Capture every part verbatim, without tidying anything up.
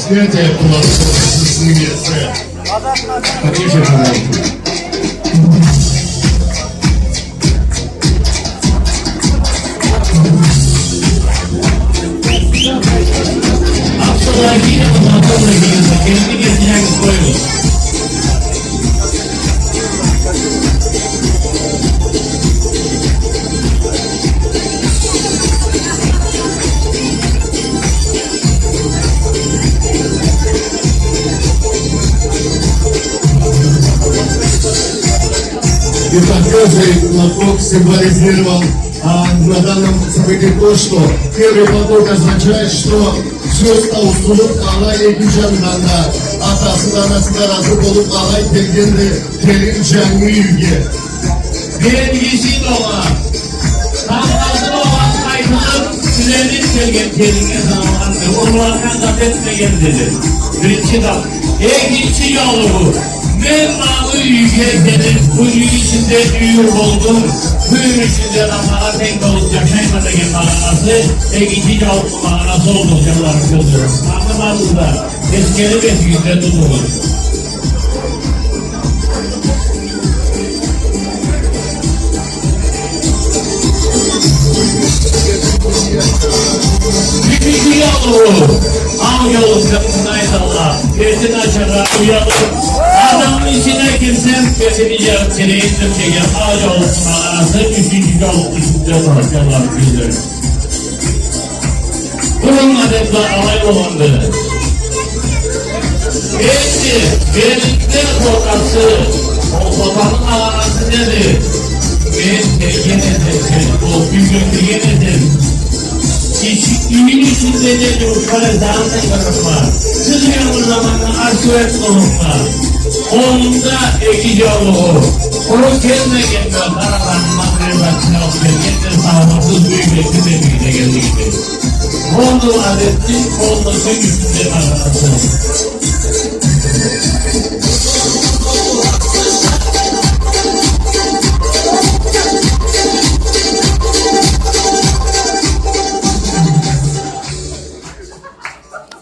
Мероприятие было с немецкой. Потише, пожалуйста. Абдуллахи, Абдуллахи, Абдуллахи, Абдуллахи, Абдуллахи. И показывает платок, символизировал, а, на данном событии то, что первый платок означает, что сёз тауусулуб, алай эки джандан да, атасы да, анасы да разы болуб, алай келгенди келин джангы юйге. Биринчиси да ол. Тамбладан ол къайтыб, юлениб келген келиннге саналгъанды. Ол артдан зат этмегендиди. Биринчи да. Экинчи джолугъу. Мен ма бу юйге келиб, бу юй ичинде юйюр болдум. Бу юй ичинде да магъа тенг болуб джашайма деген магъанасы, экинчи джолукъну магъанасы олду, джанларым, кёзлерим. Аны барын да эсгериб, эсигизде тутугъуз. Биринчи джолугъу, ал джолукъну айталла, бетин ачаргъа уялыб, адамны ичине кирсем, бетини джабыб кирейим деген ал джолукъну магъанасы ючюнчю джолукъну ичинде турады, джанларым, кёзлерим. Бурун адетле алай болгъанды. Энди келинни фотосу, ол фотону магъанасы неди? Мен келген эсем, сени болуб юйге кирген эсем, ич-, юйню ичинде не джумушла, не зат этмекме? Сиз уялгъан заманда ачыу этмегиз. Къолунда эки джаулугъу. Къуру келмегенди, къарагъанымда, бир зат алыб келгенди, сауатсыз бюйюкле кирмегиз дегенлигиди. Болду адетни, болду сюйюмлю магъанасы.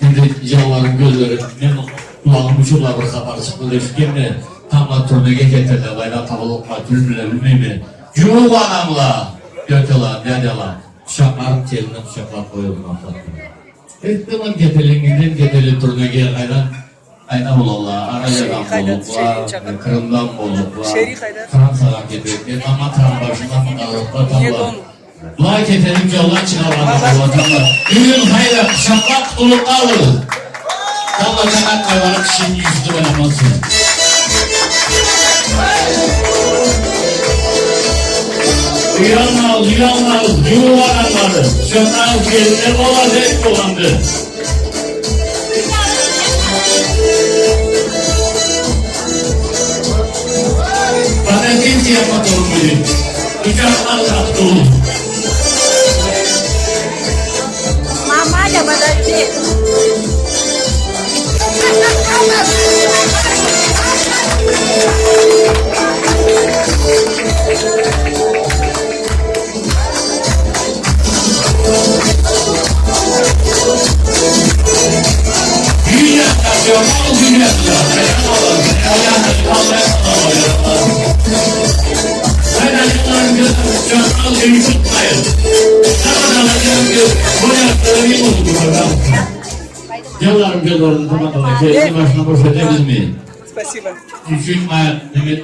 Энди, джанларым, кёзлерим, мен къулагъым учурла бир хапар чыкъды деб эшитгенме, тамбла тюрмеге кетелле, былайда табыллыкъма, тюрлюле, билмейме. Джууукъ анамла, тётела, дядяла, къучакъларыб, келинни къучакълаб къоюлгъан. Эртден кетелле, ингирден кетелле тюрмеге, къайдан, къайдан болалла, Аразиядан боллукъла, Кърымдан боллукъла, Франциягъа кетелле, тамбла трамвай башынданмы къаллыкъла, тамбла. Былай кетелле, джолдан чыгъаргъанла боллукъла. Бюгюн хайда, къучакълаб къутулуб къалды. Тамбла, джаннат къайгъыны кишини юсюнден ойнамазсынг. Уялмагъыз, уялмагъыз, джууукъ анамла. Къучакълагъыз, келинле, ол адет болгъанды. Подождите, я потом буду. Мамаля, подожди. Джанларым, кёзлерим, тамадала, келинни башына бош этебизми? Спасибо. Ючюн, ма, неме,